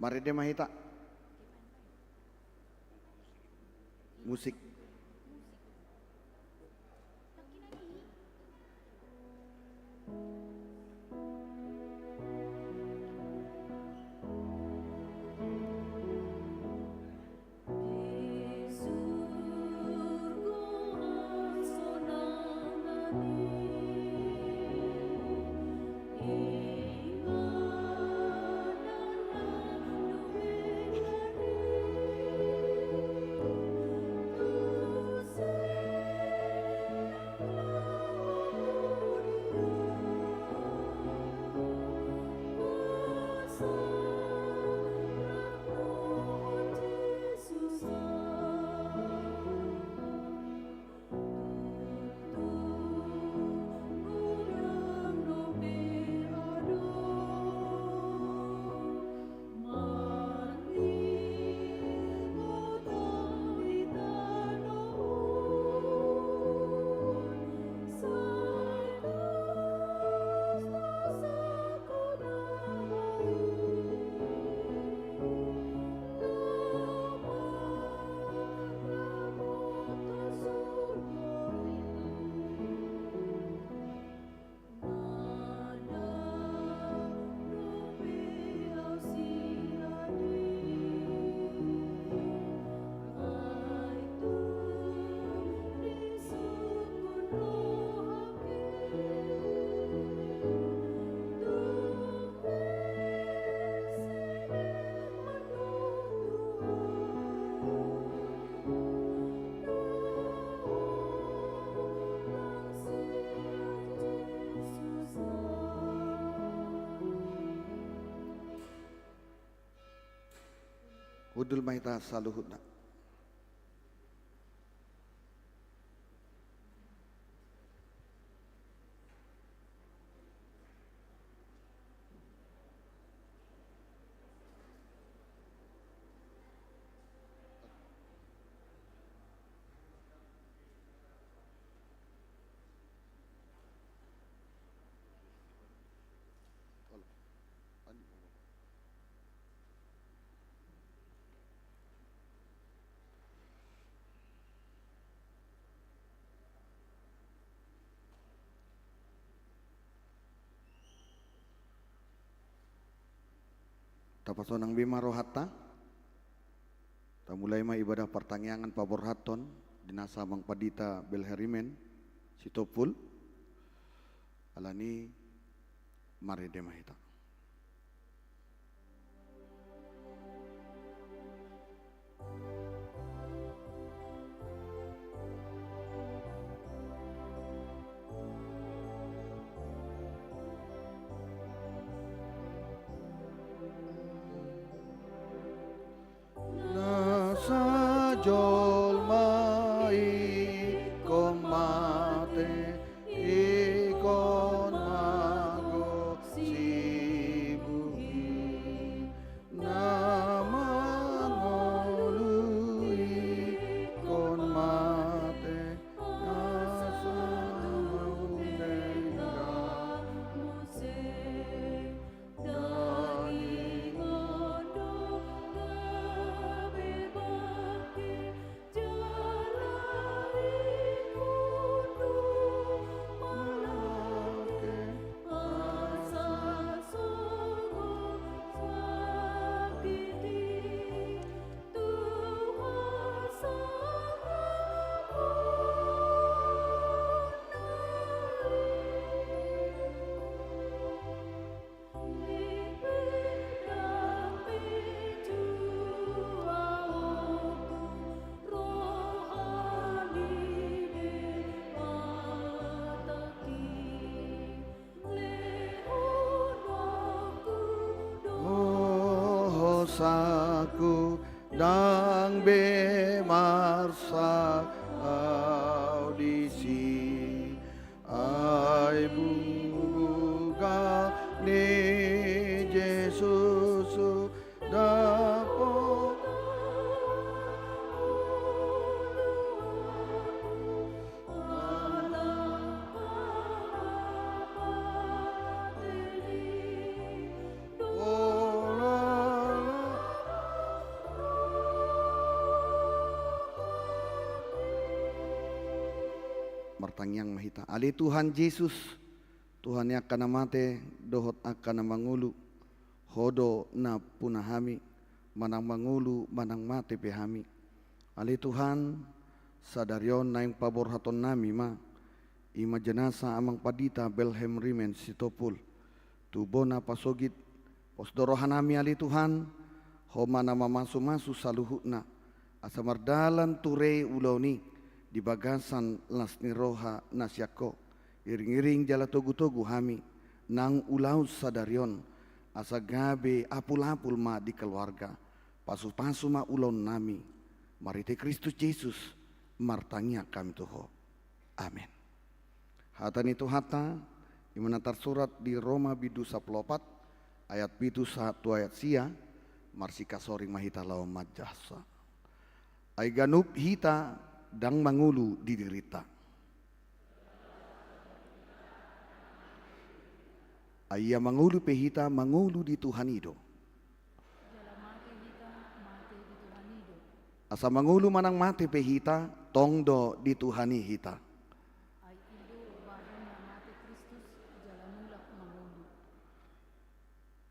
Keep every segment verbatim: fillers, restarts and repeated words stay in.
Marende ma hita. Musik. Hundul ma hita saluhutna. Tapasonang be ma rohanta. Tamulai ma ibadah partangiangan paborhathon di nasa Amang Pandita Belherimen Sitompul. Alani marende ma hita. Nasa jolma ingkon mate, ingkon mago sibuhi, na mangolu ingkon mate, asa mangundengga muse. Dosaku ndang be marsak au disi. Ai bubuga ni Jesus dapot Martangiang ma hita. Ale Tuhan Jesus, Tuhan ni angka na mate dohot angka na mangolu, Ho do na puna hami, manang mangolu manang mate pe hami. Ale Tuhan, sadari on naeng paborhatonnami ma, i ma jenasa Amang Pandita Belhem Rimen Sitompul, tu bona pasogit. Pos do rohanami ale Tuhan, Ho ma na mamasumasu saluhutna, asa mardalan ture ulaon i di bagasan las ni roha na sian Ho. Iringiring jala togutogu hami nang ulaon sadari on, asa gabe apulapul ma di keluarga. Pasupasu ma ulaonnami. Marhite Kristus Jesus martangiang hami tu Ho. Amen. Hata ni Tuhanta, i ma na tarsurat di Roma bindu sampulu opat, ayat pitu sahat tu ayat sia. Marsikasoring ma hita laho manjahasa. Ai ganup hita ndang mangolu di dirinta. Ai ia mangolu pe hita, mangolu di Tuhan i do. Jala mate hita, mate di Tuhan i do. Asa mangolu manang mate pe hita, tong do di Tuhan i hita. Ai i do umbahen na mate Kristus, jala mulak mangolu.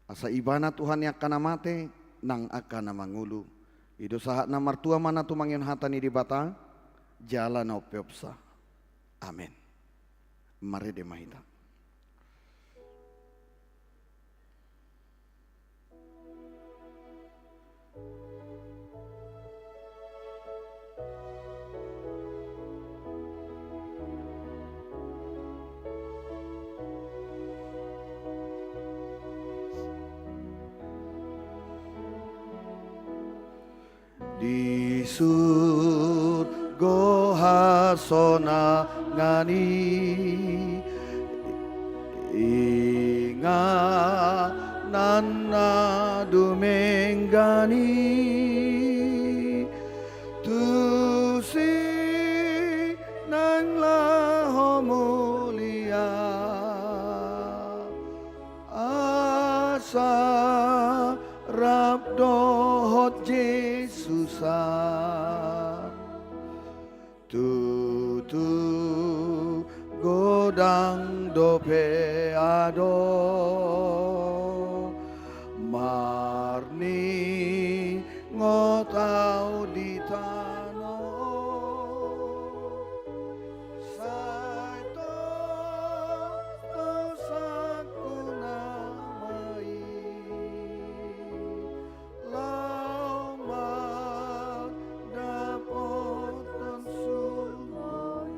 Asa Ibana Tuhan ni angka na mate nang angka na mangolu. I do sahat na martua ma na tumangihon hata ni Debata, jala na umpeopsa. Amen. Marende ma hita. Di surgo hasonangan i, inganan na dumenggan i, tusi nang laho mulia. Asa rap dohot Jesusan. Tutu godang dope adong marningot au di tano. Sai tongtong sangkun ama i, laho mandapothon surgo i.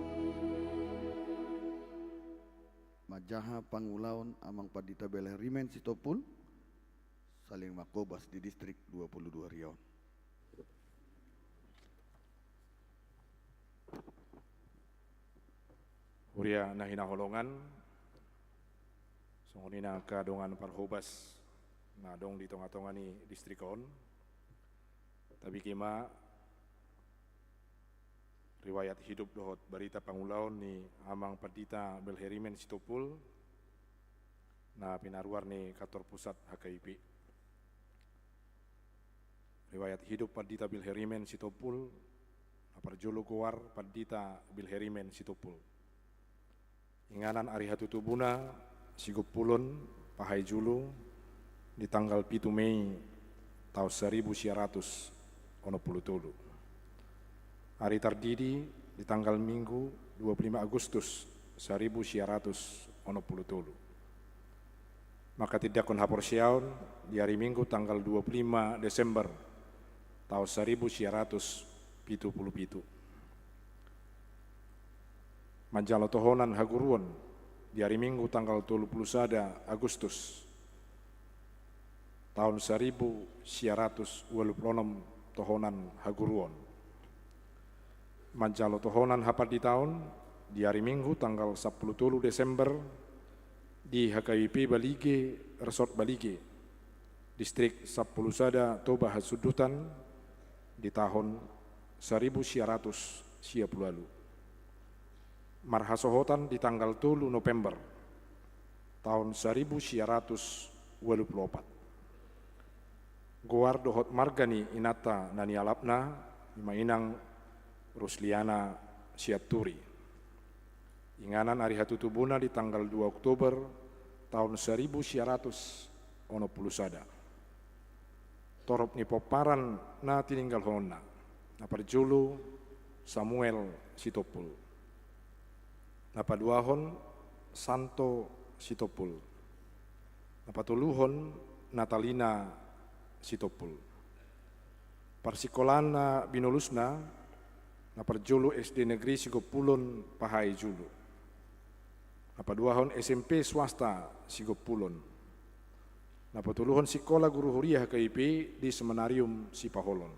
Manjaha pangulaon Amang Pandita Belherimen Sitompul, saleleng manghobas di distrik dua puluh dua Riau on. Huria na hinaholongan, songon i nangkin dongan parhobas na adong di tongatonga ni distrik on. Tabege ma riwayat hidup dohot barita pangulaon ni Amang Pandita Belherimen Sitompul, na pinaruar ni kantor pusat H K I P. Riwayat hidup Pandita Belherimen Sitompul, na parjolo goar Pandita Belherimen Sitompul. Inganan ari hatutubuna, Sigumpulon, Pahai Julu, di tanggal pitu Mei taon saribu sia ratus onom pulu tolu. Ari tardidi di tanggal Minggu dua pulu lima Agustus saribu sia ratus onom pulu tolu. Manghatindanghon haporseaon di ari Minggu tanggal dua pulu lima Desember taon saribu sia ratus pitu pulu pitu. Manjalo tohonan haguruon di ari Minggu tanggal tolu pulu sada Agustus taon saribu sia ratus ualu pulu onom, tohonan haguruon. Manjalo tohonan hapanditaon di ari Minggu tanggal sampulu tolu Desember di H K I P Balige, Resort Balige, Distrik Sampulu Sada Toba Hasundutan, di taon saribu sia ratus sia pulu ualu. Marhasohotan di tanggal tolu November taon saribu sia ratus ualu pulu opat. Goar dohot marga ni inanta na nialapna, i ma Inang Rusliana Sianturi. Inganan ari hatutubuna di tanggal dua Oktober taon saribu sia ratus onom pulu sada. Torop ni pomparan na tininggalhononna. Na parjolo Samuel Sitompul. Na paduahon Santo Sitompul. Na patoluhon Natalina Sitompul. Parsikkolaan na binolusna, na parjolo S D Negeri Sigompulon Pahae jolo. Na paduahon S M P swasta Sigompulon. Na patoluhon sikola guru huria H K I P di Seminarium Sipaholon.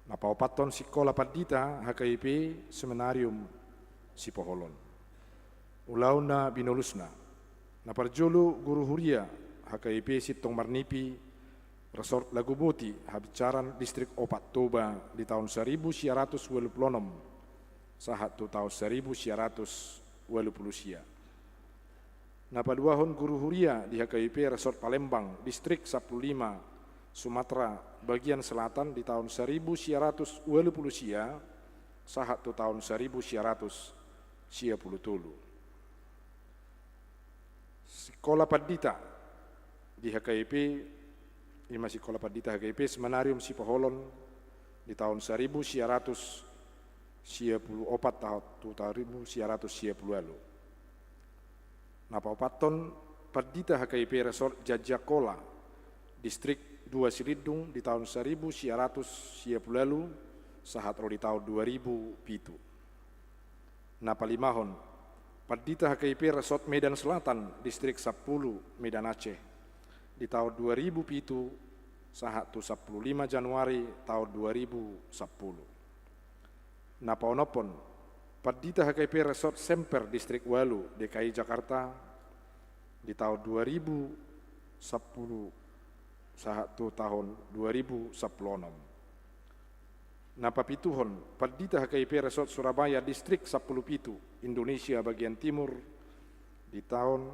Na paopathon sikola pandita H K I P Seminarium Sipaholon. Ulaon na binolusna. Na parjolo guru huria H K I P Sintong Marnipi, resort Laguboti, Habincaran, Distrik Opat Toba di taon saribu sia ratus ualu pulu onom sahat tu taon saribu sia ratus ualu pulu sia. Na paduahon guru huria di H K I P resort Palembang, Distrik sampulu lima, Sumatera bagian selatan di taon saribu sia ratus ualu pulu sia sahat tu taon saribu sia ratus sia pulu tolu. Sikola pandita di H K I P, ima sikola pandita H K I P Seminarium Sipaholon di taon saribu sia ratus sia pulu opat taon tu saribu sia ratus sia pulu ualu. Na paopathon pandita H K I P resort Janjiangkola, Distrik dua Silindung di taon saribu sia ratus sia pulu ualu sahat ro di taon dua ribu pitu. Na palimahon pandita H K I P resort Medan Selatan, Distrik sampulu, Medan Aceh, di taon dua ribu pitu sahat tu sampulu lima Januari taon dua ribu sampulu. Na paonomhon pandita H K I P resort Semper, Distrik ualu, D K I Jakarta, di taon dua ribu sampulu sahat tu taon dua ribu sampulu onom. Na papituhon pandita H K I P resort Surabaya, Distrik sampulu pitu, Indonesia bagian timur, di taon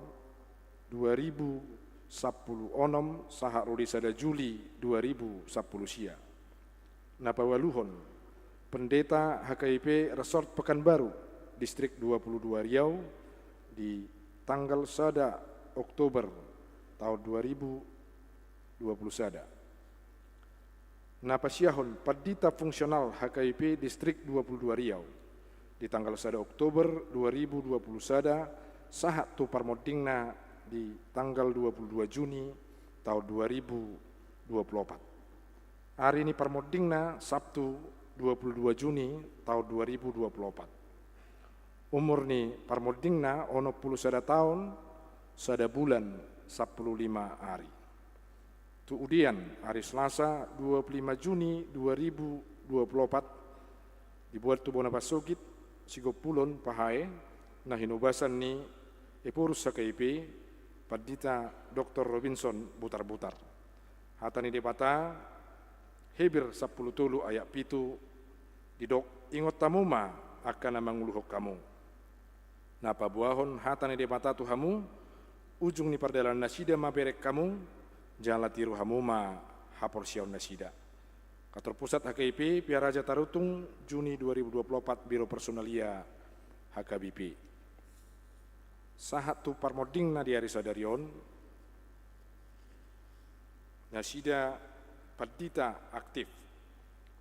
dua ribu sampulu onom sahat ro di sada Juli dua ribu sampulu sia. Na paualuhon, pendeta H K I P resort Pekanbaru, Distrik dua pulu dua Riau, di tanggal sada Oktober taon dua ribu dua pulu sada. Na pasiahon, pandita fungsional H K I P Distrik dua pulu dua Riau, di tanggal sada Oktober dua ribu dua pulu sada sahat tu parmondingna di tanggal dua pulu dua Juni taon dua ribu dua pulu opat. Ari ni parmondingna Sabtu dua pulu dua Juni taon dua ribu dua pulu opat. Umur ni parmondingna onom pulu sada taon, sada bulan, sampulu lima ari. Tu udian, ari Selasa dua pulu lima Juni dua ribu dua pulu opat, dibuat tu bona pasogit Sigompulon Pahae, na hinobasan ni Ephorus H K I P, pandita Doktor Robinson Butarbutar. Hata ni Debata, Heber sampulu tolu ayat pitu, didok, ingot hamu ma angka na manguluhon hamu. Na paboahon hata ni Debata tu hamu, ujung ni pardalanan nasida ma bereng hamu, jala tiru hamu ma haporseaon nasida. Kantor Pusat H K I P, Piaraja Tarutung, Juni dua ribu dua puluh opat, Biro Personalia H K B P. Sahat tu parmondingna di ari sadari on, nasida pandita aktif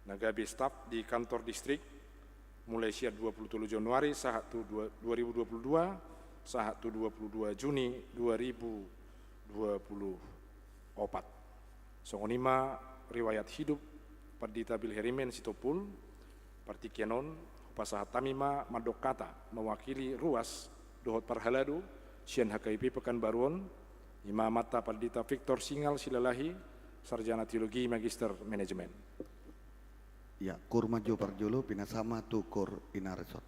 na gabe staf di kantor distrik, mulai sian dua pulu tolu Januari sahat tu dua, dua ribu dua puluh dua, sahat tu dua pulu dua Juni dua ribu dua puluh opat. Songon i ma riwayat hidup Pandita Bilherimen Sitompul. Partingkian on, hupasahat hami ma mandok hata mewakili ruas dohot parhalado sian H K I P Pekanbaru on, i ma amanta Pandita Victor Singal Silalahi, sarjana teologi, magister manajemen. Ia, koor ma jo parjolo, pinasa ma tu koor Inarisot.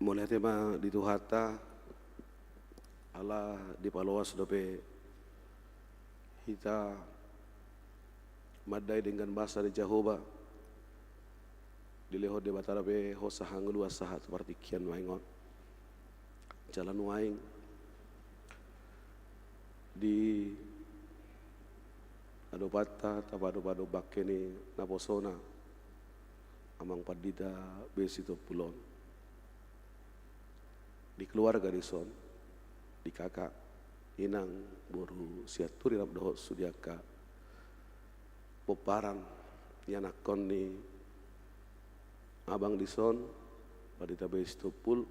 Mauliate ma di Tuhanta, ala dipaloas dope hita mandai denggan basa ni Jahowa, dilehon Debata dope hosa hangoluan sahat tu partingkian nuaeng on. Jala nuaeng di adopanta, tapaadop-adop bangke ni naposona, Amang Pandita B. Sitompul on. Di keluarga dison, di kakak, inang, boru Sianturi rap dohot sude angka pomparan, ianakhon ni abang dison, Pandita B. Sitompul,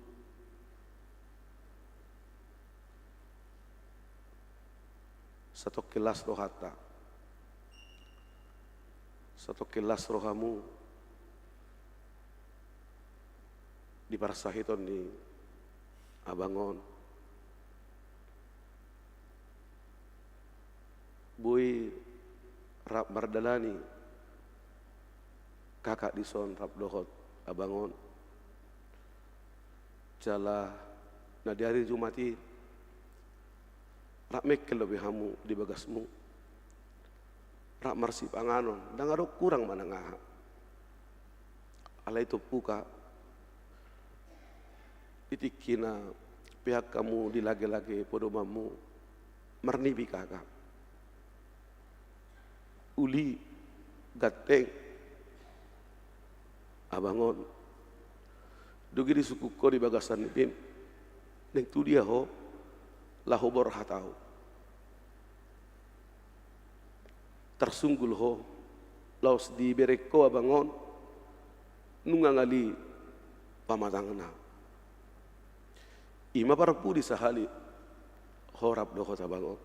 satongkin las rohanta, satongkin las rohamu di parsahiton ni abang on. Boi rap mardalani kakak dison rap dohot abang on. Jala na di ari Jumat i rap mengkel dope hamu di bagasmu, rap marsipanganon, ndang adong kurang manang aha. Alai tompuka di tingki na peak hamu di lage-lage podomanmu, marnipi kakak. Uli, ganteng, abang on. Dung i disungkun ho di bagasan nipim, naeng tu dia ho laho borhat ahu. Tarsunggul ho, laos dibereng ho abang on, nunga ngali pamatangna. I ma parpudi sahali ho rap dohot abang on.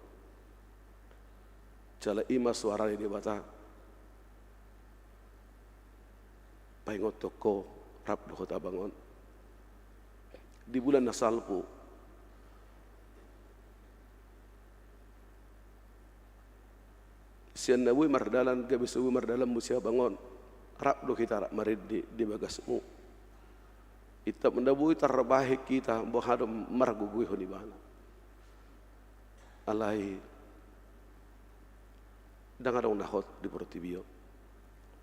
Jala i ma soara ni Debata paingothon ho rap dohot abang on di bulan na salpu. Sian na boi mardalan, gabe so boi mardalan muse abang on, rap do hita rap marende di bagasmu. Itap na boi tarbahen hita boha do margogoihon ibana. Alai ndang adong na hot di portibi on.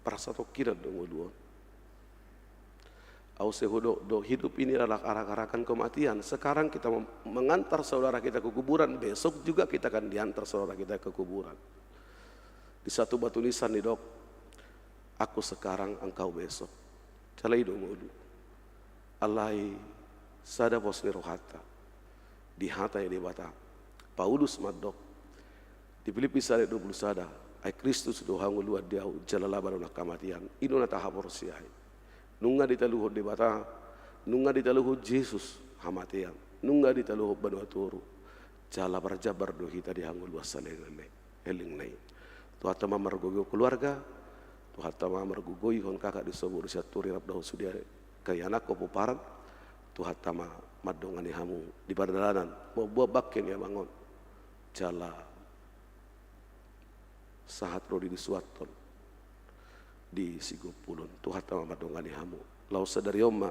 Parsatongkinan do ngolu on. Au sai hudok do, hidup ini adalah arak-arakan kematian. Sekarang kita mem-, mengantar saudara kita ke kuburan, besok juga kita akan diantar saudara kita ke kuburan. Di satu batu nisan didok, "Aku sekarang, engkau besok." Jala i do ngolu. Alai sada pos ni rohanta di hata ni Debata. Paulus mandok di Pilippi sada dua pulu sada, "Ai Kristus do hangoluan di ahu, jala laba do nang hamatian." I do na tahaporseai. Nunga ditaluhon Debata, nunga ditaluhon Jesus hamatean, nunga ditaluhon banua toru, jala parjambar do hita di hangoluan saleleng na i. Tuhanta ma margogoihon keluarga, Tuhanta ma margogoihon kakak dison, boru Sianturi rap dohot sude angka ianakhon, pomparan. Tuhanta ma mandongani hamu di pardalanan mamboan bangke ni abang on, jala sahat ro di disuathon di Sigompulan. Tuhanta ma mandongani hamu. Laos sadari on ma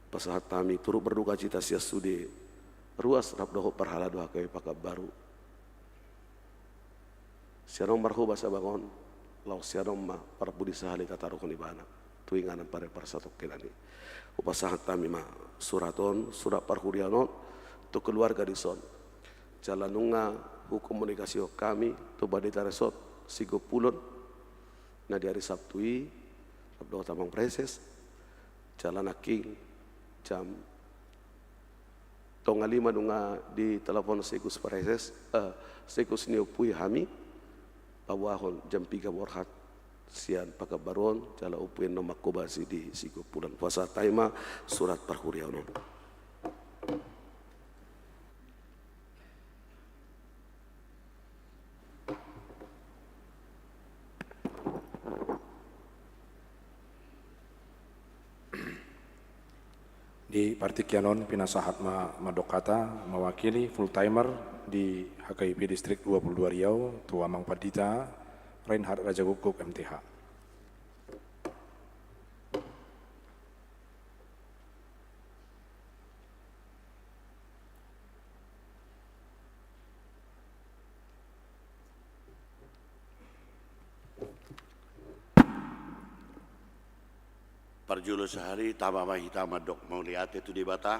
pasahat hami turut berdukacita sian sude ruas rap dohot parhalado H K B Pakanbaru. Sian on marhobas abang on, laos sian on ma parpudi sahali tataruhon ibana tu inganan pare parsatongkinan i. Hupasahat hami ma surat on, surat parhuriaon on tu keluarga dison. Jala nunga hukomunikasihon hami tu Pandita Resort Sigompulan na di ari Sabtu i, rap dohot Amang Praeses. Jala nangkin jam tonga lima nunga ditelepon Seksus Praeses, eh, Seksus ni Ompu i hami, paboahon jam piga borhat sian Pakanbaru on, jala Ompu i annon manghobasi di Sigompulan. Hupasahat hami ma surat parhuriaon on. Di partingkian on pinasahat ma mandok hata mewakili full timer di H K I P Distrik dua puluh dua Riau tu Amang Pandita Reinhard Rajagukguk M T H. Jolo sahali tama ma hita mandok mauliate tu Debata,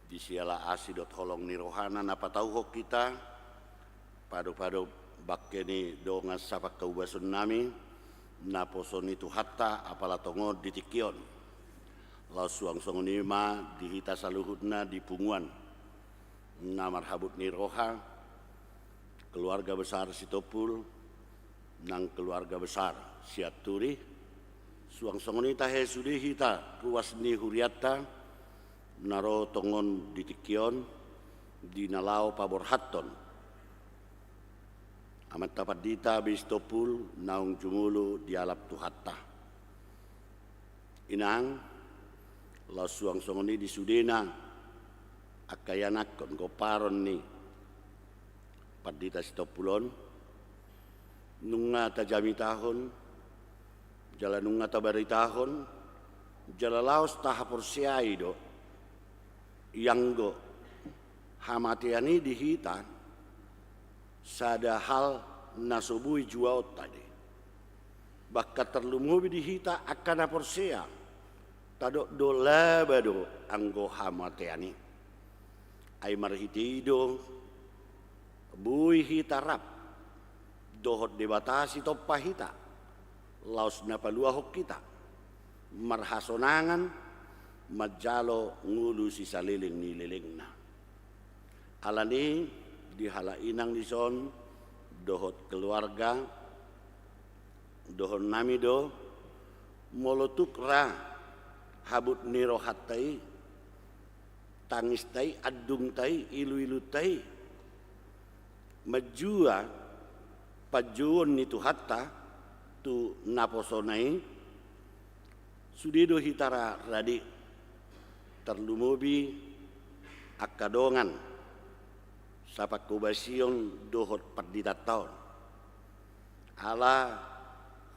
di siala asi dohot holong ni rohana na patauhon hita, pado-pado bangke ni dongan sapangkobasion nami, naposo ni Tuhanta apala tongon di tingki on. Laos suang songon i ma di hita saluhutna di punguan na marhabot ni roha, keluarga besar Sitompul, nang keluarga besar Sianturi, suang songon i tahe sude hita ruas ni hurianta, na ro tongon di tingki on, di na laho paborhathon Amanta Pandita B. Sitompul naung jumolo dialap Tuhanta. Inang, laos suang songon i di sudena angka ianakhon gomparon ni Pandita Sitompul on, nunga tajamitahon, jala nunga tabaritahon, jala laos tahaporseai do, ianggo hamatean i di hita sada hal na so boi juaonta i. Bahkan tarlumobi di hita angka na porsea, tadok do laba do anggo hamatean i. Ai marhite i do boi hita rap dohot Debata sitompa hita, laos na paluahon hita marhasonangan manjalo ngolu sisaleleng ni lelengna. Alani i, di halak inang dison dohot keluarga, dohononnami do, molo tung ra habot ni rohanta i, tangista i, andungta i, iluilunta i manjua panjouon ni Tuhanta tu naposona i, sude do hita ra rade, tarlumobi angka dongan sapangkobasion dohot panditanta on. Ala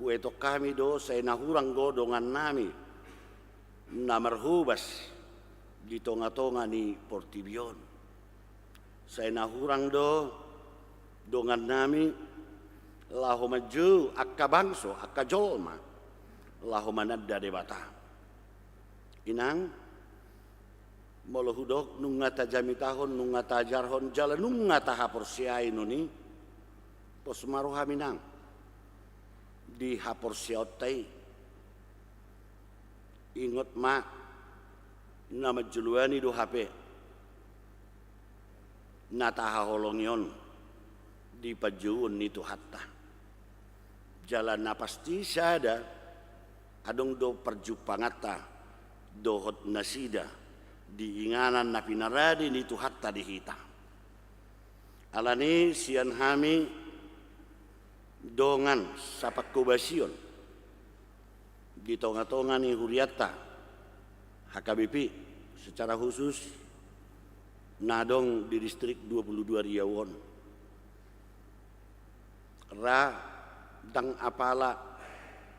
huetong hami do sai na hurang do dongannami na marhobas di tongatonga ni portibi on. Sai na hurang do dongannami laho manjou angka bangso, angka jolma, laho mananda Debata. Inang, molo hudok nunga tajamitahon, nunga taajarhon, jala nunga tahaporseai non i, pos ma roham, Inang, di haporseaonta i. Ingot ma, na manjoloani do hape na tahaholongi on di panjouon ni Tuhanta. Jala na pasti sada, adong do parjumpanganta dohot nasida di inganan na pinarade ni Tuhanta di hita. Alani i sian hami dongan sapangkobasion di tongatonga ni hurianta H K B P, secara khusus na adong di distrik dua puluh dua Riau on. Ra ndang apala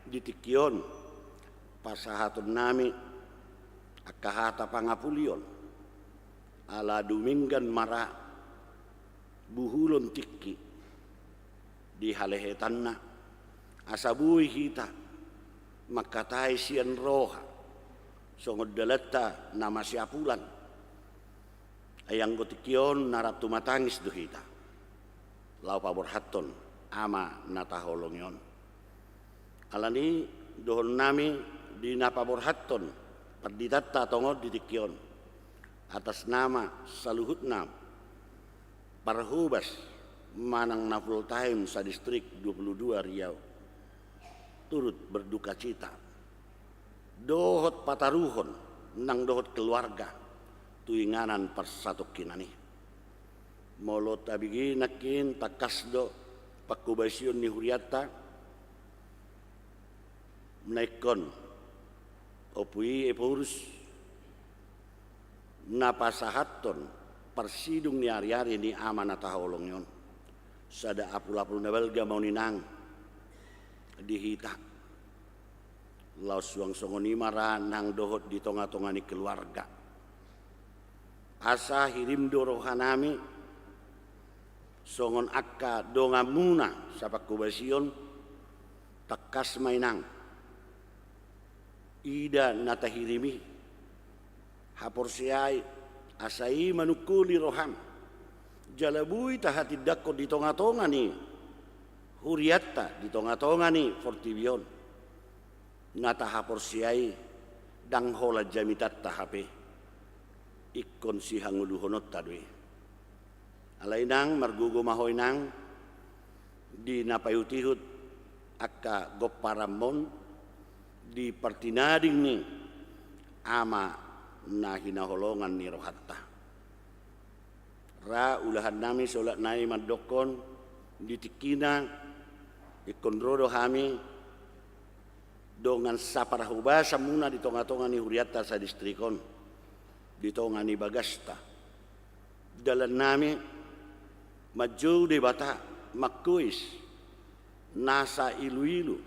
di tingki on pasahatonnami angka hata pangapulion, ala dumenggan ma ra buhulon tingki di halehetanna, asa boi hita mangkatai sian roha songon dalanta na masiapulan. Ai anggo tingki on na rap tumatangis do hita laho paborhathon Ama na tahaholongi on. Alani i dohononnami di na paborhathon panditanta tongon di tingki on, atas nama saluhutna parhobas manang na full time sadistrik dua puluh dua Riau, turut berdukacita dohot pataruhon nang dohot keluarga tu inganan parsatongkinan i. Molo tabege nangkin, tangkas do pangkobasion ni hurianta na ingkon Ompu i Ephorus na pasahathon parsidung ni ariari ni Ama na tahaholongi on. Sada apulapul na balga ma on, Inang, di hita. Laos suang songon i ma ra nang dohot di tongatonga ni keluarga. Asa hirim do rohanami songon angka donganmuna sapangkobasion, tangkas ma, Inang, Ida na tahirim i, haporseai, asa i manungkoli roham, jala boi tahatindangkon di tongatonga ni hurianta, di tongatonga ni portibi on. Na tahaporseai, ndang holan jamitanta hape, ingkon sihangoluhononta do i. Alai inang, margogo ma ho inang di na paihutihut angka gomparanmon di partinading ni Ama na hinaholongan ni rohanta. Ra ulahannami solatnami mandokkon, di tingkina ingkon ro do hami dongan saparhobasanmuna di tongatonga ni hurianta sadistrik on, di tonga ni bagasta. Dalannami manjou Debata, mangkois, nasa iluilu,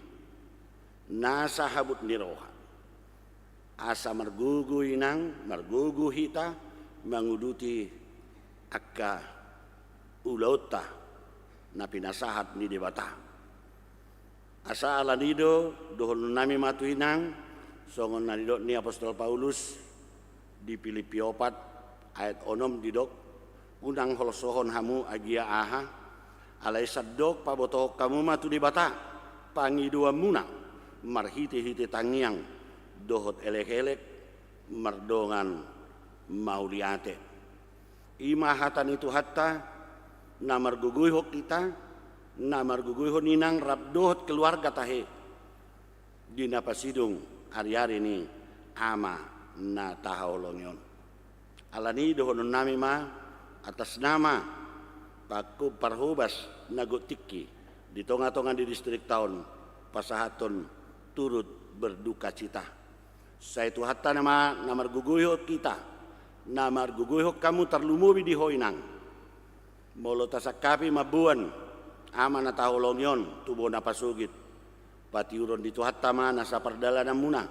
nasa habot ni roha, asa margogo inang, margogo hita manguduti angka ulaonta na pinasahat ni Debata. Asa alani do dohononnami ma tu inang, songon na nidok ni apostel Paulus di Pilippi opat ayat onom, didok: Unang holsohon hamu agia aha, alai sandok pabotohon hamu ma tu Debata pangidoanmuna marhitehite tangiang dohot elekelek mardongan mauliate. I ma hata ni Tuhanta, na margogoihon hita, na margogoihon inang rap dohot keluarga tahe di na pasidung ariari ni Ama na tahaholongi on. Alani i dohononnami ma atas nama pangkop parhobas na gok tingki di tongatonga ni distrikta on, pasahathon turut berdukacita. Sai Tuhanta nama na margogoihon hita, na margogoihon hamu tarlumobi di ho inang. Molo tasangkapi mamboan Ama na tahaholongi on tu bona pasogit, patiuron ni Tuhanta ma nasa pardalananmuna.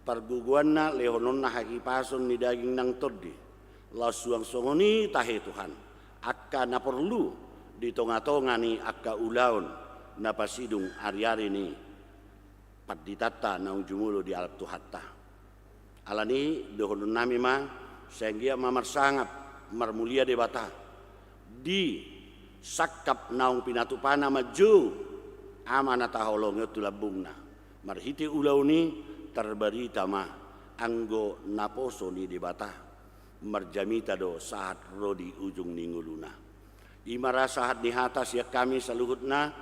Pargogoanna lehononna hahipason ni daging nang tondi, laos suang songon i tahe Tuhan, angka na porlu di tongatonga ni angka ulaon na pasidung ariari ni panditanta naung jumolo di alap Tuhanta. Alani i dohononnami ma, sai anggiat ma marsangap marmulia Debata di sangkap naung pinatupana manjou Ama na tahaholongi on tu lambungna. Marhite ulaon i tarbarita ma anggo naposo ni Debata, marjamita do sahat ro di ujung ni ngoluna. I ma ra sahat ni hata sian hami saluhutna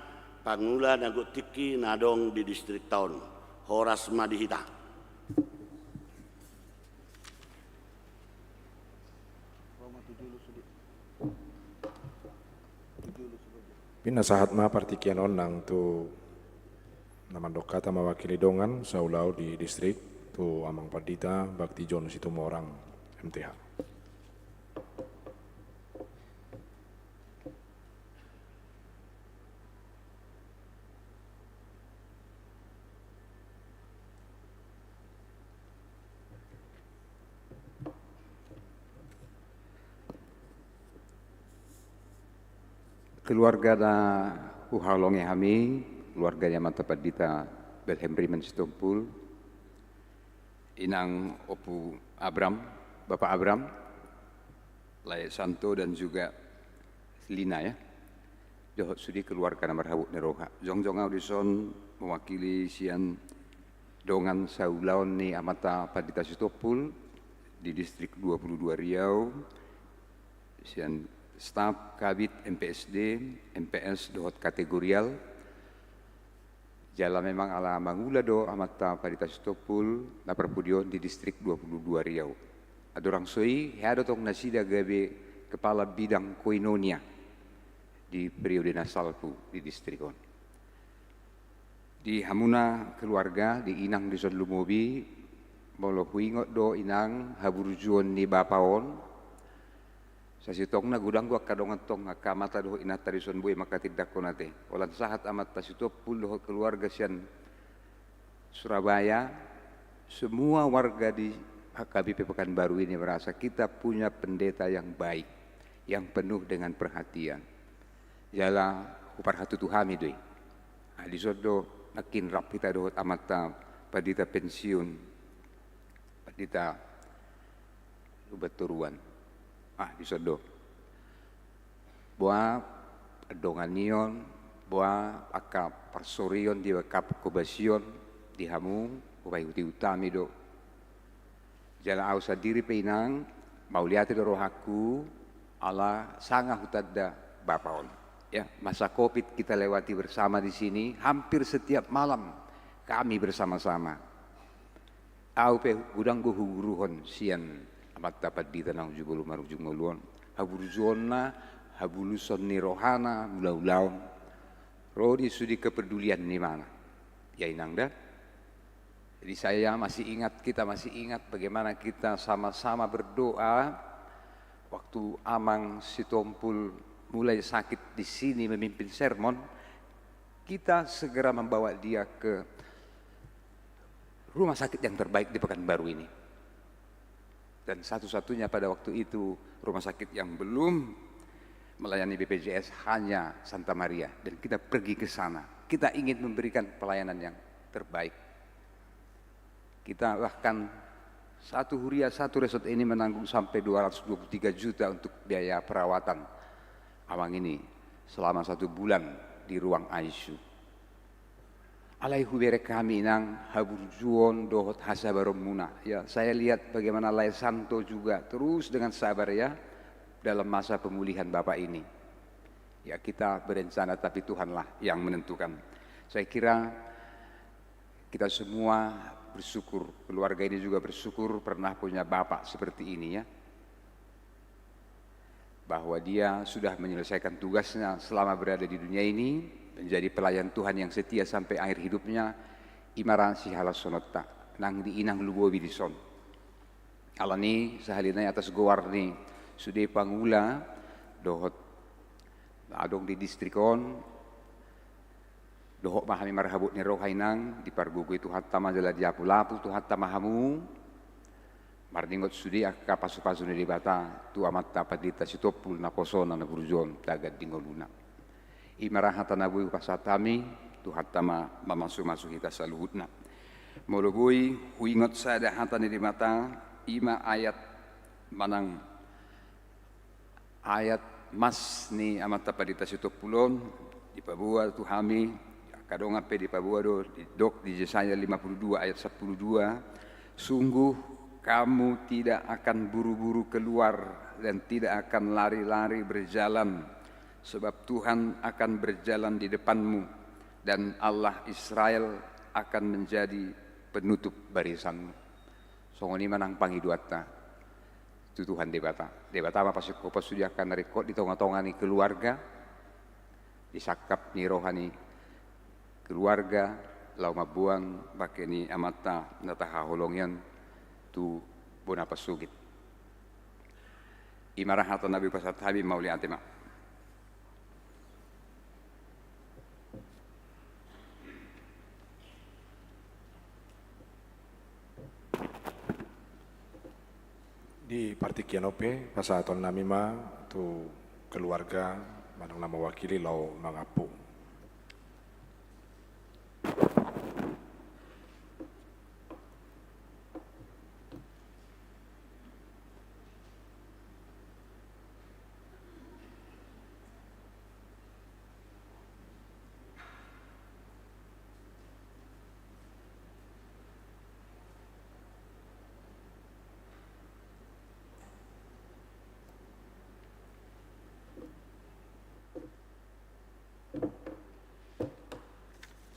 pangula na gok tingki na adong di distrikta on. Horas ma di hita. Pinasahat ma partingkian on nang tu na mandok hata mewakili dongan saulaon di distrik, tu Amang Pandita Bakti John Situmorang, M T H. Keluarga na huhaholongi hami, keluarga ni Amanta Pandita Belhem Rimen Sitompul, Inang Ompu Abram, Bapak Abram, Lae Santo dan juga Lina, ya. Dohot sude keluarga na marhabot ni roha. Jongjong au dison mewakili sian dongan saulaon ni Amanta Pandita Sitompul di Distrik dua puluh dua Riau, sian staf, kabid, M P S D, M P S dohot kategorial. Jala memang ala mangula do Amanta Pandita Sitompul na parpudi on di Distrik dua puluh dua Riau. Andorang so i, hea do tong nasida gabe kepala bidang koinonia di periode na salpu di distrik on. Di hamuna keluarga, di inang dison lumobi, molo huingot do inang haburjuon ni bapa on, sasintongna godang do angka dongan tong, angka amanta dohot inanta dison boi mangkatindangkon ate. Holan sahat Amanta Sitompul dohot keluarga sian Surabaya, semua warga di H K B P Pekanbaru ini merasa kita punya pendeta yang baik, yang penuh dengan perhatian. Jala huparhatutu hami do i. Nah, dison do nangkin rap hita dohot Amanta Pandita pensiun, Pandita Lumbantoruan. Ah, dison do. Boha andongan ni on, boha angka parsorion di angka parhobasion di hamu, hupaihut-ihut hami do. Jala ahu sandiri pe, Inang, mauliate do rohangku, ala sanga hutanda Bapa on. Ya, masa covid kita lewati bersama di sini, hampir setiap malam kami bersama-sama. Ahu pe godang do huguruhon sian amanta pandita naung jumolo marujung ngolu on. Haburjuonna, habuluson ni rohana, mangula ulaon. Ro di sude kepedulian ni ibana. Ya, Inang, da? Jadi saya masih ingat, kita masih ingat bagaimana kita sama-sama berdoa waktu Amang Sitompul mulai sakit di sini memimpin sermon, kita segera membawa dia ke rumah sakit yang terbaik di Pekanbaru ini. Dan satu-satunya pada waktu itu rumah sakit yang belum melayani B P J S hanya Santa Maria. Dan kita pergi ke sana. Kita ingin memberikan pelayanan yang terbaik. Kita bahkan satu huria, satu resort ini menanggung sampai dua ratus dua puluh tiga juta untuk biaya perawatan Amang ini selama satu bulan di ruang I C U. Alai hubereng hami, Inang, haburjuon dohot hasabaronmuna. Ya, saya lihat bagaimana Lae Santo juga terus dengan sabar, ya, dalam masa pemulihan Bapak ini. Ya, kita berencana, tapi Tuhanlah yang menentukan. Saya kira kita semua bersyukur, keluarga ini juga bersyukur pernah punya bapak seperti ini, ya. Bahwa dia sudah menyelesaikan tugasnya selama berada di dunia ini, menjadi pelayan Tuhan yang setia sampai akhir hidupnya, i ma ra sihalashononta, nang di inang lumobi dison. Alani sahali nai atas goar ni sude pangula dohot adong di distrik on, dohot ma hami marhabot ni roha, Inang, dipargogoi Tuhanta ma jala diapul-apul Tuhanta ma hamu, marningot sude angka pasu-pasu ni Debata tu amanta Pandita Sitompul naposona na burju on tagan di ngoluna. I ma ra hata na boi hupasahat hami, Tuhanta ma mamasu-masu hita saluhutna. Molo boi huingot sada hata ni Debata, i ma ayat manang ayat mas ni amanta Pandita Sitompul on, dipaboa tu hami, angka dongan pe dipaboa do, didok di Jesaya lima puluh dua ayat sampulu dua, "Sungguh kamu tidak akan buru-buru keluar dan tidak akan lari-lari berjalan, sebab Tuhan akan berjalan di depanmu, dan Allah Israel akan menjadi penutup barisanmu." Songon i ma nang pangidoanta tu Tuhan Debata. Debata ma pasingkophon sude angka na ringkot di tonga-tonga ni keluarga, di sangkap ni roha ni keluarga, laho mamboan bangke ni amanta na tahaholongi on tu bona pasogit. I ma ra hata na boi hupasahat hami, mauliate ma. Di partingkian on pe, pasahaton nami ma tu keluarga manang na mewakili laho mangampu.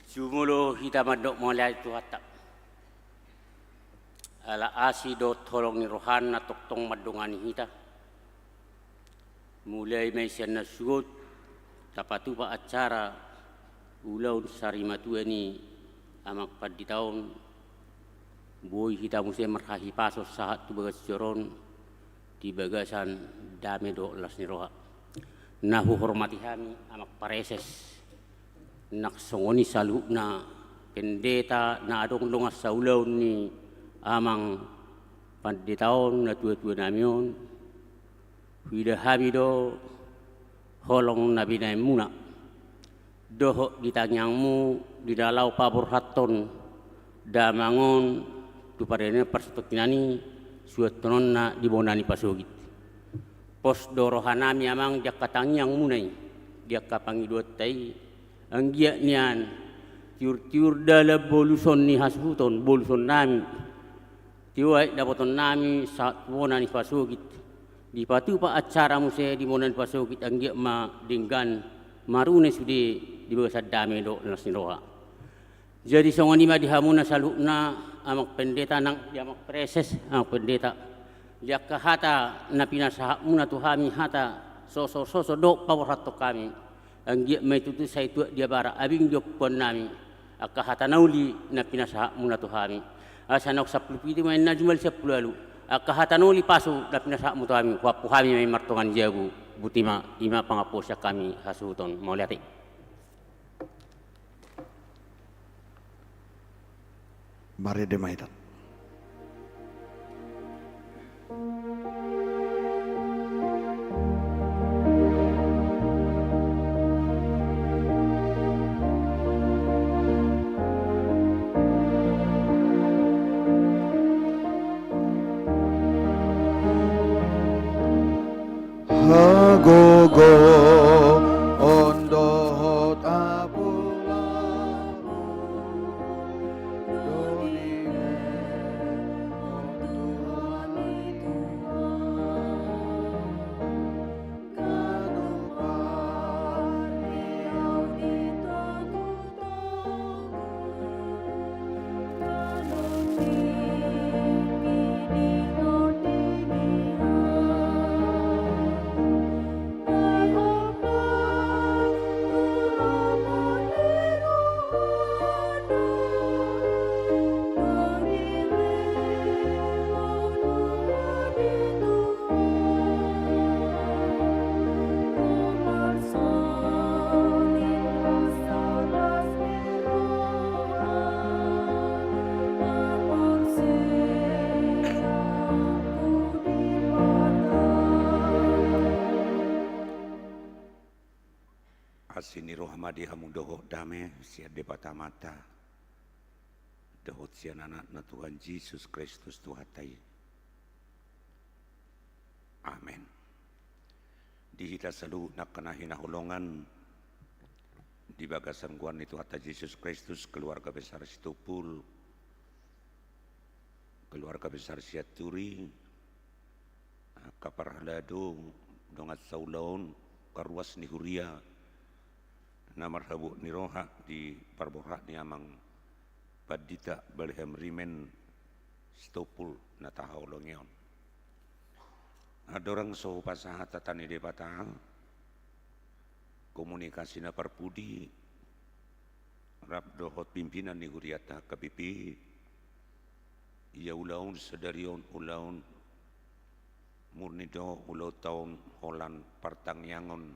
Jumolo hita mandok mauliate tu Tuhanta. Ala asi dohot holong ni rohana tongtong mandongani hita. Mulai ma i sian na suhut, tapatupa acara ulaon sarimatua ni amang pandita on, boi hita muse marhahipason sahat tu bagas joro on, di bagasan dame dohot las ni roha. Na huhormati hami amang pareses, nang songon i saluhutna pendeta na adong dongan saulaon ni amang pandita on, natua-tua nami on, huida hami do holong na binahenmuna dohot di tangiangmu di na laho paborhathon Damang on tu pardanean parsatongkinan i, suanhononna di bona ni pasogit. Pos do rohanami amang di angka tangiangmuna i, di angka pangidoanta i, anggiat nian tiur-tiur dalan boluson ni hasuhuton, bolusonnami, tio aek dapotonnami sahat tu bona ni pasogit, dipatupa acara muse di bona ni pasogit, anggiat ma denggan marune sude di bagasan dame dohot las ni roha. Jadi songon i ma di hamuna saluhutna, amang pendeta nang di amang preses, amang pendeta, di angka hata na pinasahatmuna tu hami, hata soso-soso dohot paborhathon hami, anggiat ma i tutu sai tuat di abara abing di ompuannami angka hata na uli na pinasahatmuna tu hami. Asa naung sampulu pitu ma inna jumadi sampulu ualu angka hata na uli pasu na pinasahatmu tu hami, huampu hami ma i martonga ni jabu. Botima, i ma pangampuon sian hami hasuhuton. Mauliate. Marende ma hita. Hagogoon dohot apulon do dilehon Tuhan i tu ahu. Asi ni roha ma di hamu dohot dame sian Debata Amanta dohot sian Anakna Tuhan Jesus Kristus Tuhanta i. Amen. Di hita saluhut angka na hinaholongan di bagasan goar ni Tuhanta Jesus Kristus, keluarga besar Sitompul, keluarga besar Sianturi, angka parhalado, dongan saulaon, angka ruas ni huria na marhabot ni roha di parborhat ni amang pandita Balehem Rimen Sitompul na tahaholongi on. Andorang so hupasahat hata ni Debata, komunikasi na parpudi rap dohot pimpinan ni hurianta H K B P, ia ulaon sadari on ulaon murni do ulaonta on holan partangiangon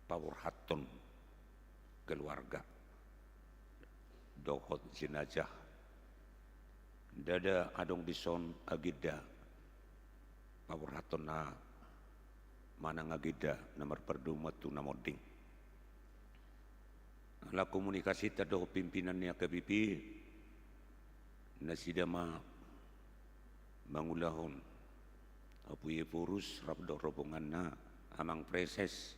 paborhathon keluarga dohot jenazah. Ndada adong dison agenda paborhathonna manang agenda na marpardomuan tu na monding. Ala komunikasinta dohot pimpinan ni H K B P, nasida ma mangulahon Apu Ephorus rap dohot rombonganna, amang preses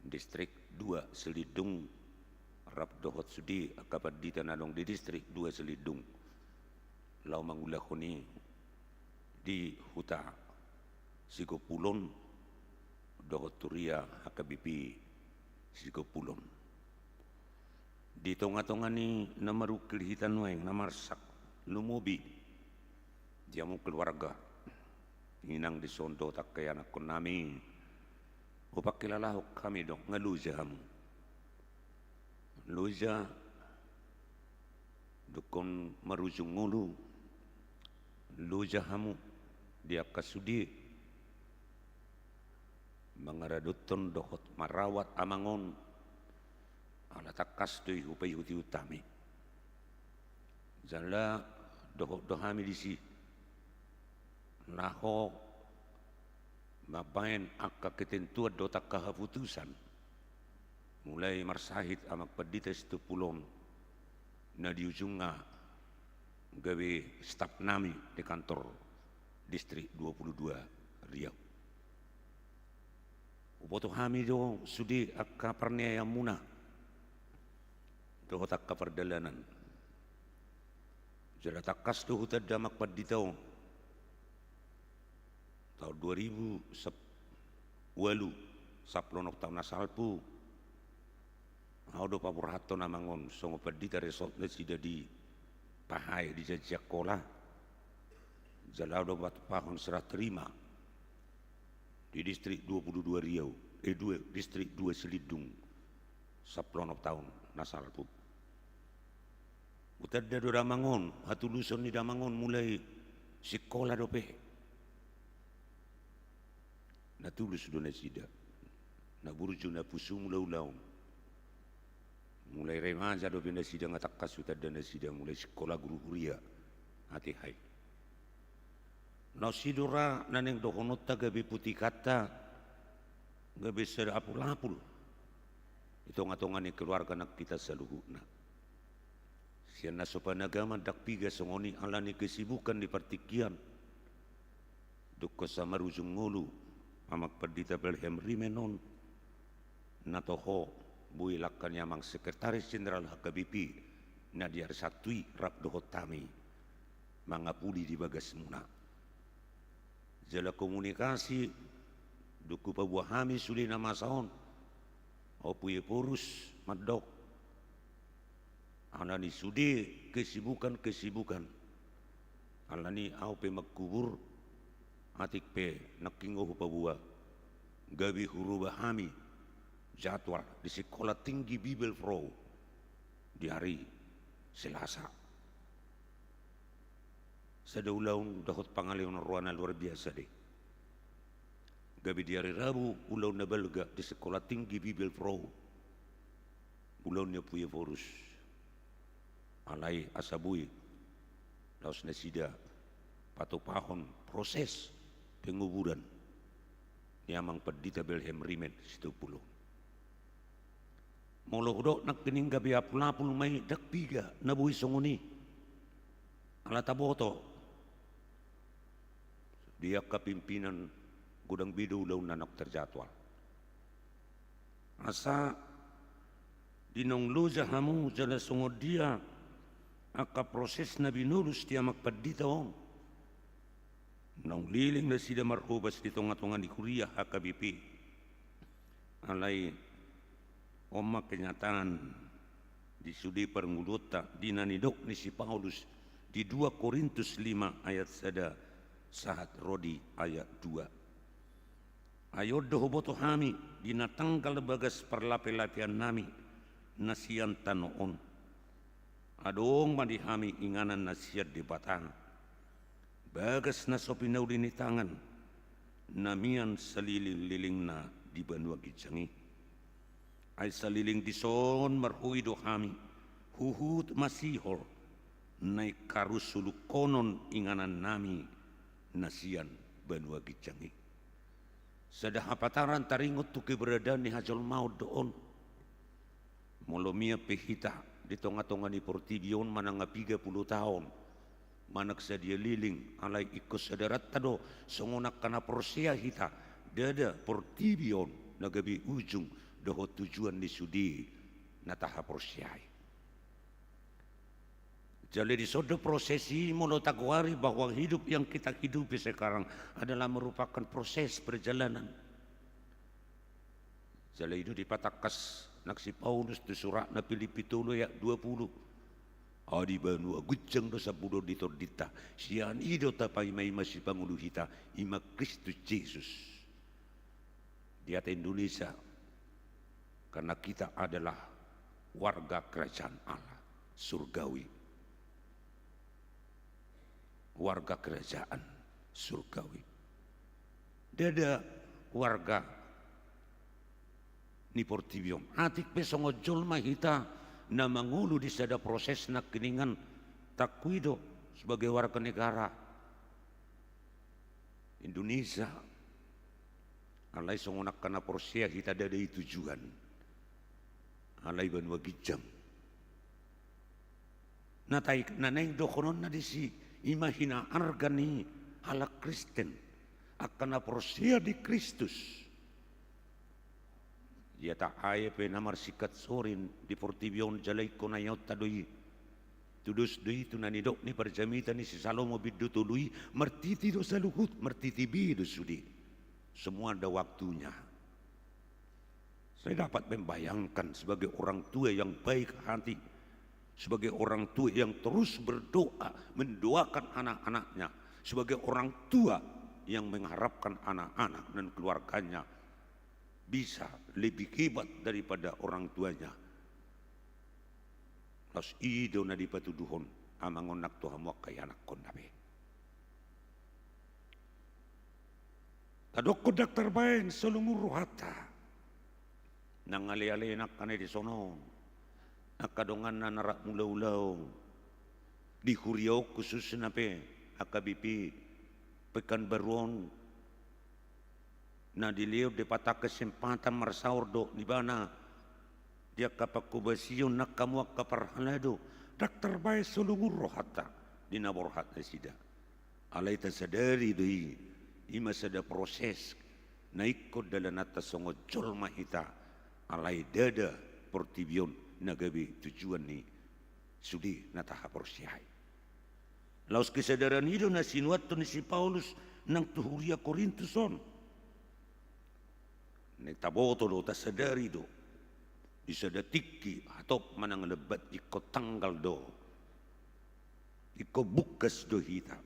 distrik dua Silindung rap dohot sude angka pandita na adong di distrik dua Silindung, laho mangulahon i di huta Sigompulon dohot huria H K B P Sigompulon. Di tongatonga ni na marungkil hita nuaeng na marsak, lumobi di hamu keluarga, inang dison dohot angka ianakkonnami, hupangkilalahon hami do, nga loja hamu. Loja dungkon marujung ngolu, loja hamu di angka sude mangaradothon dohot marawat amang on, ala tangkas do i hupaihutihut hami. Jala dohot do hami disi laho mambaen angka ketentuan dohot angka haputusan, mulai marsahit amang pandita Sitompul on, na di ujungna gabe staf nami di kantor Distrik dua puluh dua Riau. Huboto hami do sude angka parniainmuna dohot angka pardalanan. Jala tangkas do hutanda, Amang Pandita, on taon dua ribu ualu, sampulu onom taon na salpu, ahu do paborhathon, Amang, on songon pandita resort nasida di Pahae di Janji Angkola. Jala ahu do patupaon serah terima di Distrik dua puluh dua Riau, eh, dua, Distrik dua Silindung, sampulu onom taon na salpu. Hutanda do damang on, hatuluson ni damang on mulai sikola dope. Na tulus do nasida, na burju, na pusu mulaulaon. Mulai remaja dope nasida, nga tangkas hutanda nasida mulai sikola guru huria, ate hai. Naung sidora na naeng dohononta gabe putikanta, gabe sada apulapul di tongatonga ni keluarga nang hita saluhutna. Sian na so panagaman ndang piga songon i, alani kesibukan di partingkian, dungkon sa marujung ngolu Amang Pandita Pelhem Rimen on, na toho boi langka ni Amang Sekretaris Jenderal H K B P na di ari Sabtu i rap dohot hami mangapuli di bagasmuna. Jala komunikasi dung hupaboa hami sude na masa on, Ompu Ephorus mandok, alani sude kesibukan-kesibukan, alani ahu pe mangkubur, atik pe nangkin hupaboa, gabe huroba hami jadwal di Sekolah Tinggi Bibelvrouw di ari Selasa. Sada ulaon dohot pangaleon roha na luar biasa do i. Gabe di ari Rabu ulaon na balga di Sekolah Tinggi Bibelvrouw, ulaon ni Ompu Ephorus. Alai asa boi laos nasida patupahon proses penguburan ni Amang Pandita Pelhem Rimen Sitompul on. Molo hudok nangkining gabe apulapul ma i, ndang piga na boi songon i. Ala taboto di angka pimpinan, godang be do ulaon na naung terjadwal. Asa di naung loja hamu jala songon dia angka proses na binolus di Amang Pandita on, naung leleng nasida marhobas di tongatonga ni huria H K B P. Alai on ma kenyataan di sude parngoluonta, di na nidok ni si Paulus di dua Korintus lima ayat sada sahat ro di ayat dua. Ai on do huboto hami di na tanggal bagas parlapelapeannami na sian tano on. Adong ma di hami inganan na sian Debata, bagas na so pinauli ni tangan, na mian salelenglelengna di banua ginjang i. Ai saleleng dison marhoi do hami huhut masihol naeng karusuluhonon inganannami na sian banua ginjang i. Sada hapataran taringot tu keberadaan ni hajolmaon do on. Molo mian pe hita di tongatonga ni portibi on manang nga piga pulu taon, manang sadia leleng, alai ingkon sadaranta do songon angka na porsea hita, ndada portibi on na gabe ujung dohot tujuan ni sude na tahaporseai. Jala dison do proses i, molo tagoari bahwa hidup yang kita hidupi sekarang adalah merupakan proses perjalanan. Jala i do dipatangkas nang si Paulus tu suratna Pilippi tolu ayat dua pulu. Ai di banua ginjang do sambuton ni tondinta, sian i do tapaimaima sipangolu hita, i ma Kristus Jesus. Di hata Indonesia, karena kita adalah warga kerajaan Allah, surgawi. Warga kerajaan surgawi. Ndada warga ni portibi on. Atik pe songon jolma hita na mangolu di sada proses nangkiningan, tangkas i do sebagai warga negara Indonesia. Alai songon angka na porsea hita, ndada i tujuan. Alai banua ginjang. Na tai-, na naeng dohononna disi, i ma hinaarga ni halak Kristen, angka na porsea di Kristus. Ia tahe pe na marsingkat sori di portibi on jala ingkon aionta do i. Tudos do i tu na nidok ni parjamita ni si Salomo bindu tolu i, martiti do saluhut, martiti be do sude. Semua ada waktunya. Saya dapat membayangkan sebagai orang tua yang baik hati, sebagai orang tua yang terus berdoa, mendoakan anak-anaknya, sebagai orang tua yang mengharapkan anak-anak dan keluarganya bisa lebih hebat daripada orang tuanya. Laos i do na dipatuduhon Amang on nang tu hamu angka ianakhonna be. Tadokkon ndang tarbaen so lungun rohanta. Nang aleale nangkin di son on, angka donganna na rap mulaulaon di huria on, khususna pe H K B P Pekanbaru on, na dilehon Debata kesempatan marsaor dohot ibana di angka pangkobasion nang hamu angka parhalado, ndang tarbaen so lungun rohanta di na borhat nasida. Alai tasadari do i, i ma sada proses na ingkon dalananta songon jolma hita, alai ndada portibi on na gabe tujuan ni sude na tahaporseai. Laos kesadaran i do na sinuathon ni si Paulus nang tu huria Korintus on. Naeng taboto do, tasadari do, di sada tingki hatop manang lambat ingkon tanggal do, ingkon bungkas do hita.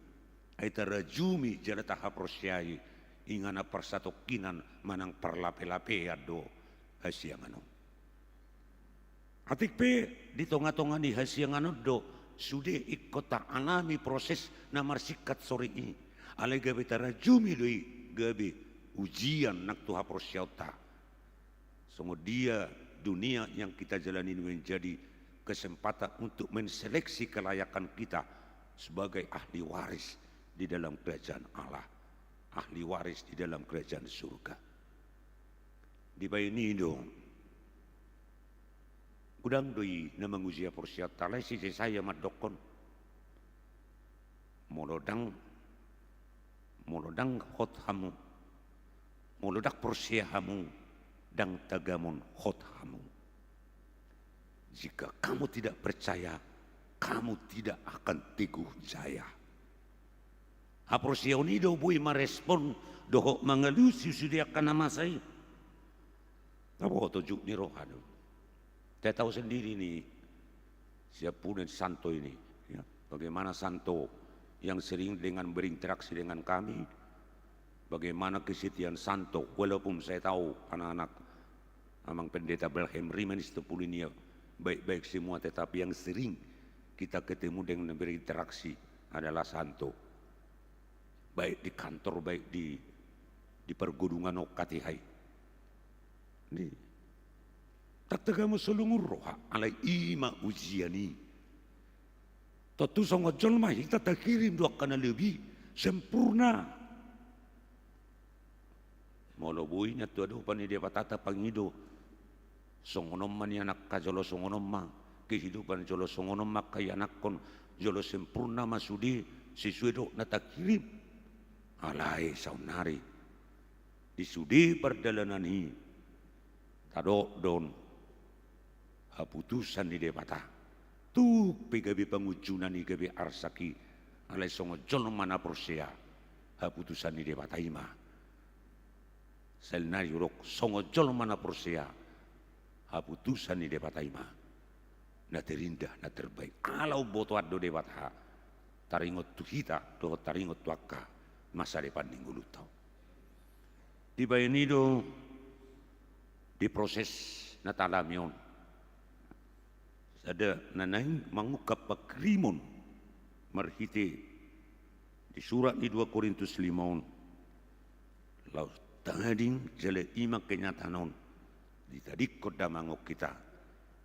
Ai tarajumi jala tahaporseai, inganan parsatongkinan manang parlapelapean do hasiangan on. Atik pe di tongatonga ni hasiangan on do sude ingkon taalami proses na marsingkat sori i. Alai gabe tarajumi do i gabe ujian nang tu haporseaonta. Songon dia dunia yang kita jalani ini menjadi kesempatan untuk menseleksi kelayakan kita sebagai ahli waris di dalam kerajaan Allah, ahli waris di dalam kerajaan surga. Dibaen i do, godang do i na manguji haporseaonta. Alai si Jesaya mandokkon, molo ndang, molo ndang hot hamu, molo ndang porsea hamu, ndang tagamon hot hamu. Jika kamu tidak percaya, kamu tidak akan teguh jaya. Haporseaon i do boi marespon dohot mangalusi sude angka na masa i. Taboto juk ni roha do. Kita tahu sendiri nih, siampudan Santo ini, ya. Bagaimana Santo yang sering dengan berinteraksi dengan kami, bagaimana kesetiaan Santo, walaupun saya tahu anak-anak Amang Pendeta Belhem Rimen Sitopulinia baik-baik semua, tetapi yang sering kita ketemu dengan berinteraksi adalah Santo. Baik di kantor, baik di, di pargodungan on, hatiha i. Ndang tagamon so lungun roha, alai i ma ujian i. Tontu songon jolma hita takirim do angka na lebih sempurna. Molo boi na tu adopan ni Debata tapangido, songon on ma nianakta jolo songon on ma kehidupan, jolo songon on ma angka ianakhon, jolo sempurna ma sude sesuai dohot na takirim. Alai saonnari di sude pardalanan i tadok do on haputusan ni Debata. Tung pe gabe pangunjunan i, gabe arsak i, alai songon jolma na porsea, haputusan ni Debata i ma. Saonari hudok, songon jolma na porsea, haputusan ni Debata i ma na terindah, na terbaik. Ala umbotoan do Debata taringot tu hita dohot taringot tu angka masa depan ni ngolunta on. Dibaen i do di proses na taalami on, sada na naeng mangungkap pangkirimon marhite di surat ni dua Korintus lima on. Laos tading jala i ma kenyataan on ditadingkon damang on hita.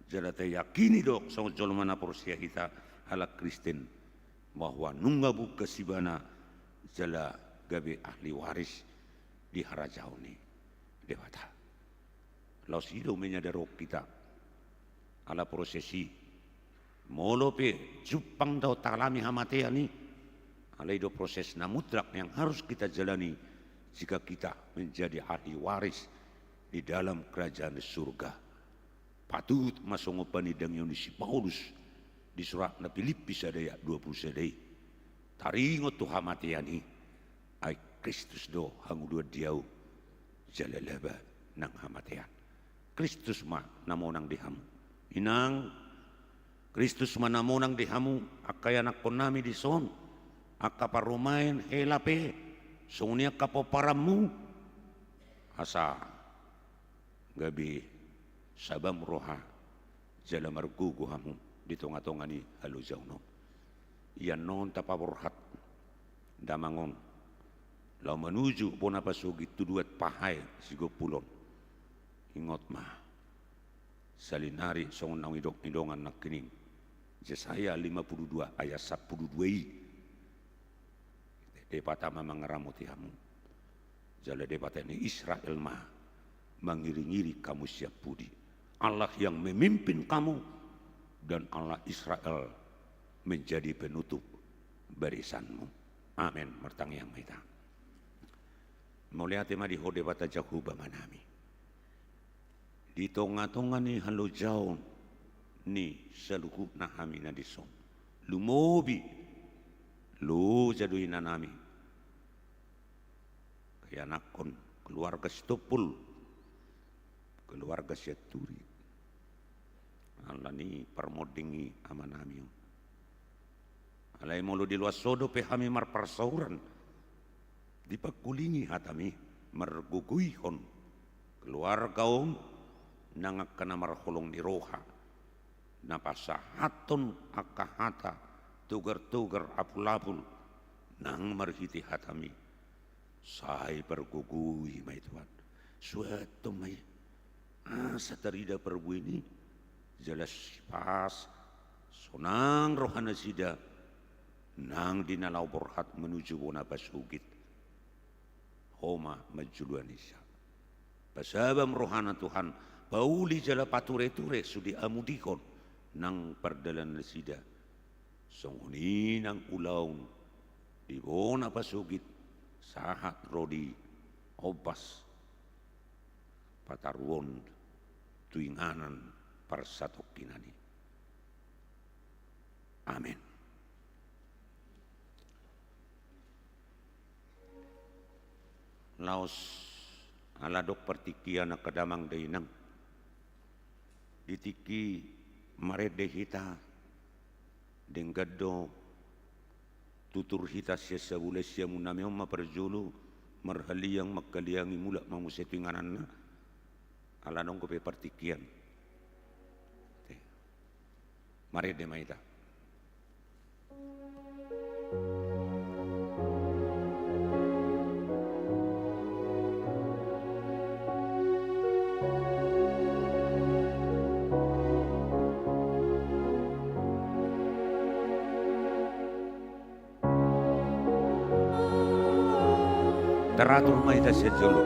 Jala tayakini do songon jolma na porsea hita halak Kristen, bahwa nunga bungkas ibana jala gabe ahli waris di harajaon ni Debata. Laos i do menyadari hita ala proses i. Molo pe jumpang do taalami hamatean i, alai do proses na mutlak yang harus kita jalani jika kita menjadi ahli waris di dalam kerajaan surga. Patut ma songon panindangion ni si Paulus di suratna Pilippi sada ayat dua pulu sada i. Taringot tu hamatean i, ai Kristus do hangoluan di ahu, jala laba nang hamatean. Kristus ma na monang di hamu. Inang, Kristus ma na monang di hamu, angka ianakkonnami dison, angka parumaen hela pe, songon i angka pomparanmu. Asa gabe sabam roha jala margogo hamu di tongatonga ni halojaon on. Ia annon tapaborhat damang on laho manuju bona pasogit tu duat pahae sigompul on. Ingot ma, salinari songon na hudok ni dongan nangkining, Jesaya lima pulu dua ayat sampulu dua i. Debata ma mangaramoti hamu. Jala Debata ni Israel ma mangiringiring hamu sian pudi. Allah yang memimpin kamu, dan Allah Israel menjadi penutup barisanmu. Amen. Martangiang ma hita. Mauliate ma di Ho Debata Jahowa Amanami. Di tongatonga ni halojaon ni saluhutna hami na dison, lumobi loja do inanami, ianakkon, keluarga Sitompul, keluarga Sianturi, alani parmonding i amanami on. Alai molo di loas Ho dope hami marparsauran, dipangkulingi hatami margogoihon keluarga on nang angka na marholong ni roha, na pasahathon angka hata togartogar apulapul nang marhite hatami. Sai pargogoi ma i Tuhan. Suanton ma i asa tarida parbue ni i, jala sipas sonang rohanasida nang di na laho borhat manuju bona pasogit. Ho ma manjoloani sian. Pasabam rohana Tuhan, pauli jala patureture sude amudihon nang pardalanannasida. Songon i nang ulaon di bona pasogit sahat ro di ombas pataruon tu inganan parsatongkinan i. Amen. Laos ala adong partingkian angka damang dainang, di tingki marende hita, denggan do tutur hita sian sabulai siamun nami on ma parjolo, marhaliang manghaliangi mulak ma muse tu ingananna, ala adong dope partingkian. Marende ma hita. Teratur ma hita sian jolo.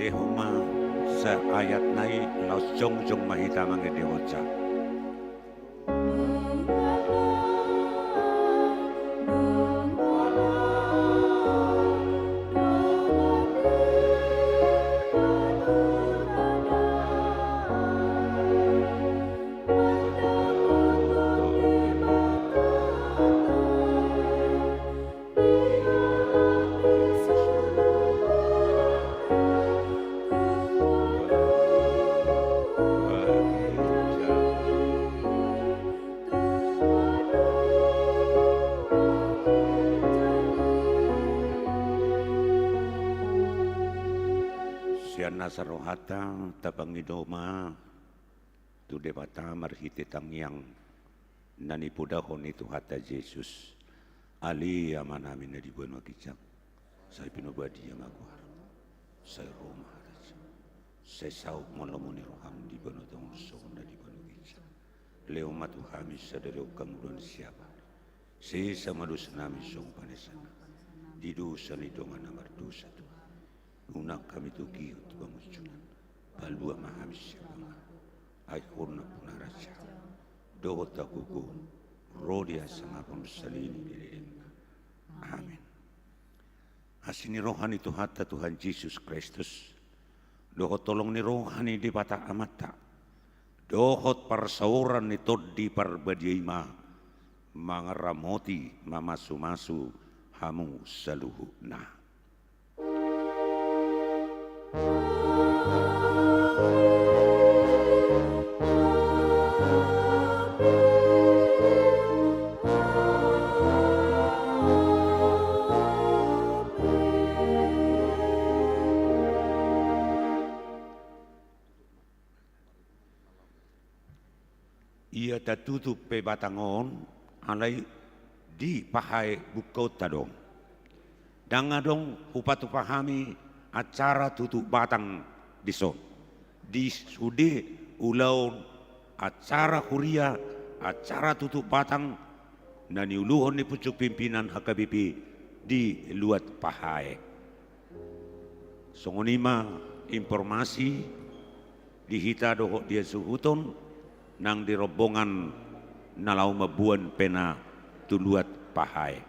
Homa saayat nai laos jongjong ma hita mangendehon sa. Sian nasa rohanta tapangido ma tu Debata marhite tangiang na nipodahon ni Tuhanta Jesus. Ale Amanami na di banua ginjang, sai pinobadia ma goarmu, sai ro ma harajaonmu, sai saut ma lomo ni roham di banua tonga on songon na di banua ginjang. Lehon ma tu hami sadari on hangoluan siapari. Sesa ma dosanami songon panesanami di dosa ni dongan na mardosa tu hami. Unang hami togihon tu pangunjunan. Palua ma hami sian pangago. Ai Ho do nampuna harajaon dohot hagogoon, ro di hasangapon saleleng ni lelengna. Amen. Asi ni roha ni Tuhanta Tuhan Jesus Kristus, dohot holong ni roha ni Debata Amanta, dohot parsaoran ni Tondi Parbadia i ma mangaramoti, mamasumasu hamu saluhutna. Ia tatutup pe batang on, alai dipahae bungkaonta do on. Ndang adong hupatupa hami acara tutup batang dison. Di sude ulaon acara huria, acara tutup batang na niuluhon ni pucuk pimpinan H K B P di luat pahae. Songon i ma informasi di hita dohot di hasuhuton nang di rombongan na laho mamboan pena tu luat pahae.